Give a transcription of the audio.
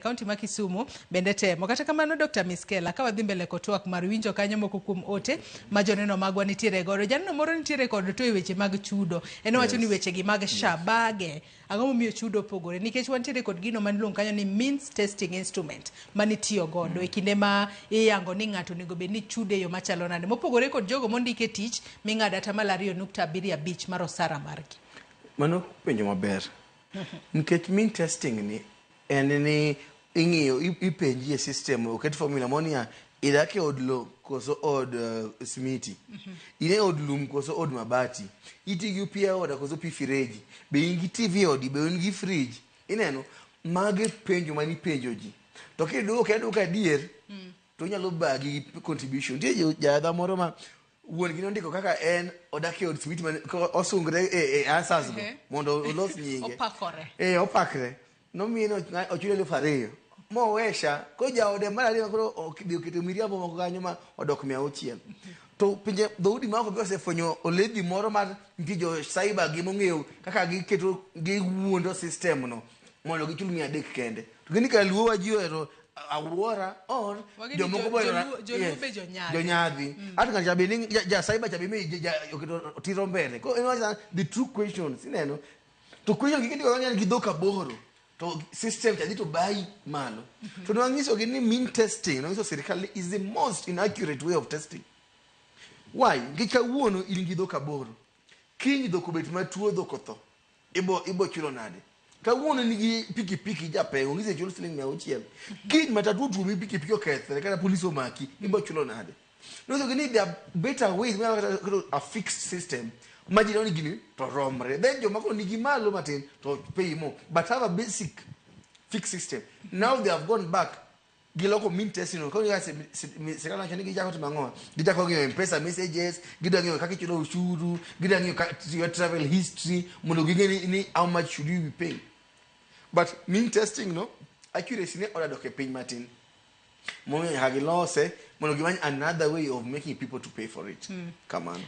Kaunti ma Kisumu bende temo. Kata kamano Dr. Miskela, ka wadhi mbele kod twak mar winjo kanyo moko kuom ote ma joneno magwa nitiere godo. Janeno moro nitiere kod to e weche mag chudo. En owacho ni weche gi mag SHA bage. Ang'o momiyo chudo opogore? Nikech wantiere kod gino ma iluongo kanyo ni means testing instrument manitiyo godo e kinde ma iyango ni ng'ato onego bed ni chudo e yo machalo nade. Mopogore kod jogo mondik e tich ming'ado atamalo 2.75 mar osara margi. Mano penjo maber. Nikech mean testing ni en ni ing'iyo ipenji e system oket formula moro niya idak e od lo koso od simiti in e od lum koso od mabati iti gi pi aora koso pi fireji be in gi tv e odi be in gi fridge ineno mage penjo mane ipenjo ji to kiduoke aduoka adier to onyalo bagi gi contribution nitie jayadha moro ma wuon gi nondiko kaka en odak e od simiti mane osungre e answers go mondo olos nyinge. Opakore. Eh, opakre. Nomiye ni ochule 2000. Mowesha. Koro jaode mar ariyo koro odhi oketo miriambo moko kanyo ma odok 600. To pinje dhoudi maoko be osefwenyo oledhi moro mar nitie jo cyber gi mong'eyo kaka giketo giwuondo system no mondo gichul 300 kende. To gini ka luo wa ji ohero awuora or jomoko bo Joluo be jonyadhi. Jonyadhi. Hata ng'ato cha be ni ja cyber cha be mi oketo tiro mbele. Koro en the true questions ineno. To question gi kindiko kanyo gi dhok aboro. To system cha dhi to bayi malo. To nwanyiso gi ni mean testing, nwanyiso sirikal ni is the most inaccurate way of testing. Why? Nikech kawuono in gi dhok aboro. Kiny dhok obet matuo dhok otho. Ibo chulo nade? Kawuono nigi pikipiki japengo ng'ise chul siling 600. Kiny matatu otuomi pikipiki okethre kata polis omaki ibo chulo nade? Nonyiso ni there are better ways manyalo kata keto a fixed system ma ji neno ni gini to romre. Then joma koro nigi malo matin to pay more. But have a basic fixed system. Now they have gone back giloko mean testing no. Koro sirikal wacho ni gichako timo ang'o? Gichako ng'iyo M-Pesa messages, gidwa ng'iyo kaka ichulo ushuru, gidwa ng'iyo your travel history mondo ging'e ni how much should you be paying. But mean testing no, accuracy ne odadok e piny matin. Momiyo nyaka gilose mondo gimany another way of making people to pay for it. Kamano.